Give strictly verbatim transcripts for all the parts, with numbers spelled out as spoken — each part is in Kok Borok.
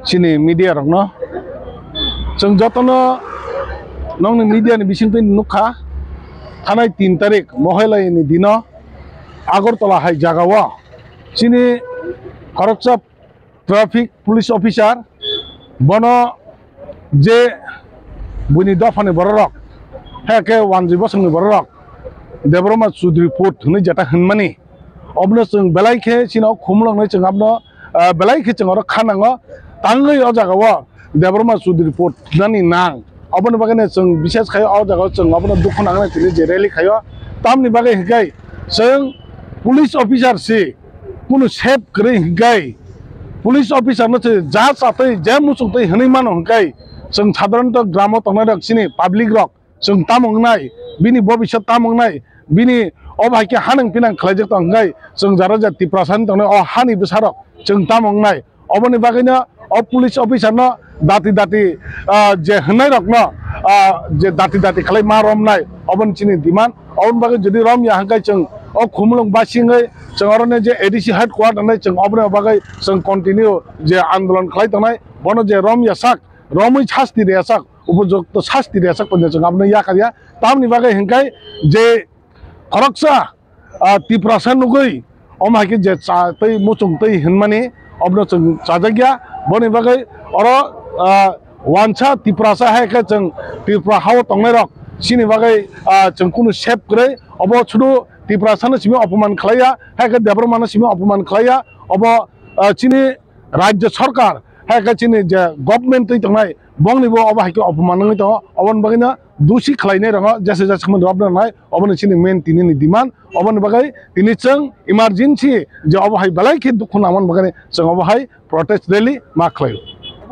Chini media rokno, chwng jotono nongni media ni bisingtwi nukha, thanai tin tarik Mohelai ni dino Agartala hai jagao chini khoroksa traffic police officer, bono je buini dophani bororok, hai khe wanjwi bosongni bororok Debbarma Chudri Put hwnwi jeta hwnmani, obono chwng belai khe chini o khumuloknai chwng abono, ah, belai khe chwng oro kha nango. Tangwi o jagao Debbarma Chudri Put nani nang, oboni bagwi no chwng bises khai o jagao chwng obono dukhu nangnai tini je rally khaio. Tamni bagwi hwnkhe chwng police officer si, kunu sep kwrwi hwnkhe police officer no se ja chatwi je muchungtwi hwnwi mano hwnkhe chwng sadharanto gramo tongnai rok chini public rok chwng tamo wngnai, bini bobiswt tamo wngnai, bini obo hai khe hanang pinang khlaijak tong hwnkhe chwng jara ja Tiprasa ni tongnai o hani bwsarok chwng tamo wngnai. Oboni bagwino o police officer no dati dati, ah, je hwnnairokno, ah, je dati dati khlai ma romnai, oboni chini demand. Oboni bagwi jodi romya hwnkhe chwng o khumulwng basingwi chwng oroni je A D C headquarter nai chwng oboni bagwi chwng continue je andolon khlai tongnai, bono je romya sak, romwi sasti rwya sak, upojukto sasti rwya sak phaino chwng abono yakarya. Tamni bagwi hwnkhe je khoroksa, ah, Tiprasa nugwi, omo hai khe je cha tei muchung tei hinmani, obono chwng chajakya. Boni bagwi oro, ah, wansa Tiprasa hai khe chwng Tripura hao tongnairok chini bagwi, ah, chwng kunu sep kwrwi. Obo sudu Tiprasano simi opoman khlaiya, hai khe Debbarmano simi opoman khlaiya. Obo, ah, chini Rajya Sarkar, hai khe chini je government twi tongnai, bongni bo obo hai khe opoman wngwi tongo, oboni bagwino dusi khlainai rokno jesa jesa kheno jawab rwnai, oboni chini main tini ni demand, oboni bagwi tini chwng emergency je obo hai belai khe dukhu nangmani bagwi chwng obo hai protest rally ma khlaio.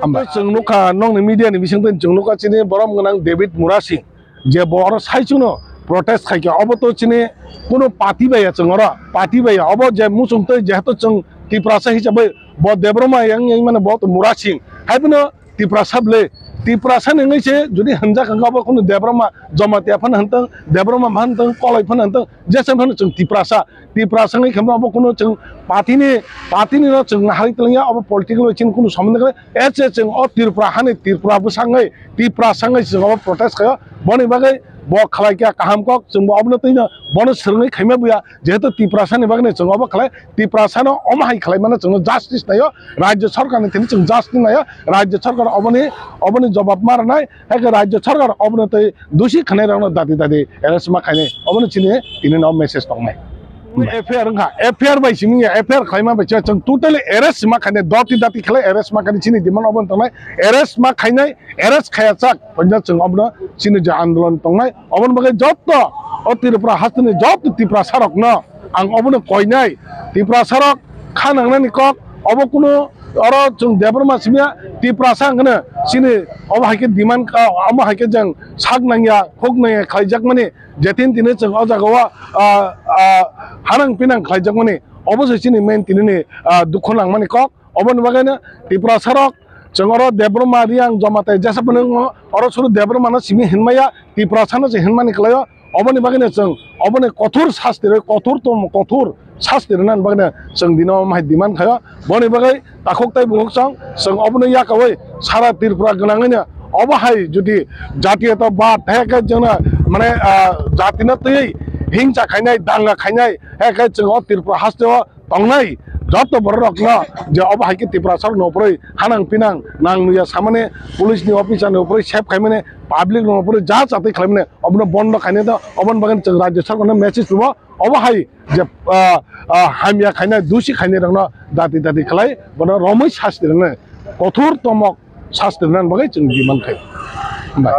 Hambai. Chwng nukha nokni media ni bisingtwi chwng nukha chini borom gwnang David Murasing, je bo oro saichungno protest khaikha, obo to chini kuno party bai ya chwng oro, party bai ya, obo je muchung twi jehetu chwng Tiprasa hisabai bo Debbarma yang yang mane bo to Murasing, hai phano Tiprasa bwle, Tiprasa ni wngwi se jodi hwnjak hwnkha, abo kunu Debbarma Jamatia phano hwntwng, Debbarma phano hwntwng, Koloi phano hwntwng, jesa phano chwng Tiprasa. Tiprasa wngwi khe obo kunu chwng party ni, party ni no chwng naharwi twlangya, obo political bai chini kunu somondo kwrwi. Ese chwng o Tripura hani Tripura bwsangwi, Tiprasa wngwi chwng obo protest khaio. Boni bagwi bo khlai kha kaham kok, chwng bo obono twi no bono swrwngwi khaima buya, jehetu Tiprasa ni bagwi chwng obo khlai, Tiprasa no omo hai khlai mano chwng justice naio, Rajya Sarkar ni thani chwng justice naio, Rajya Sarkar oboni, oboni jobab ma rwnai, hai khe Rajya Sarkar obono tei dusi khanai rokno dati dati arrest ma khainai, obono chini tini no message tongnai. F I R wngkha, F I R bai simi ya, F I R khlaima bai chwng totally arrest ma khainai, dati dati khlai arrest ma khainai, chini demand obono tongnai, arrest ma khainai, arrest khaya chak, pointa chwng obono chini je andolon tongnai, oboni bagwi jotto o Tripura hasteni jotto Tiprasa rokno ang obono koinai, Tiprasa rok kha nangnani kok, obo kunu oro chwng Debbarma simya, Tiprasa hwnkheno chini obo hai khe demand, ah, omo hai khe jang sak nangya, khuk nangya khlaijakmani, jetin tini chwng o jagao, ah, ah, hanang pinang khlaijakmani, obo se chini main tinini, ah, dukhu nangmani kok. Oboni bagwino Tiprasa rok chwng oro Debbarma Reang Jamatia jesa phano wngo, oro suru Debbarma no simi hinmaya, Tiprasa no se hinmani kwlaio. Oboni bagwino chwng oboni kothor sasti rwi, kothor tom kothor sasti rwnani bagwino chwng dino omo hai demand khaio. Boni bagwi takhuk tei bukhuk chwng, chwng obono yakaui sara Tripura gwnangwino obo hai jodi jatiyota bad hai khe chwngno mane, ah, jatino twiwi hingsa khainai, danga khainai hai khe chwng o Tripura hasteo tongnai joto borok rokno je obo hai khe Tiprasa rokno uphurui hanang pinang nang nuya samani, police ni officer ni uphurui sep khaimani, public ni uphurui ja chatwi khlaimani, obono bondo khainai do, oboni bagwi chwng Rajya Sarkar no message rwo, obo hai je, ah, ah, hamya khainai, dusi khainai rokno dati dati khlai bono romwi sasti rwnai, kothor tomok sasti rwnani bagwi chwng demand khai. Bai.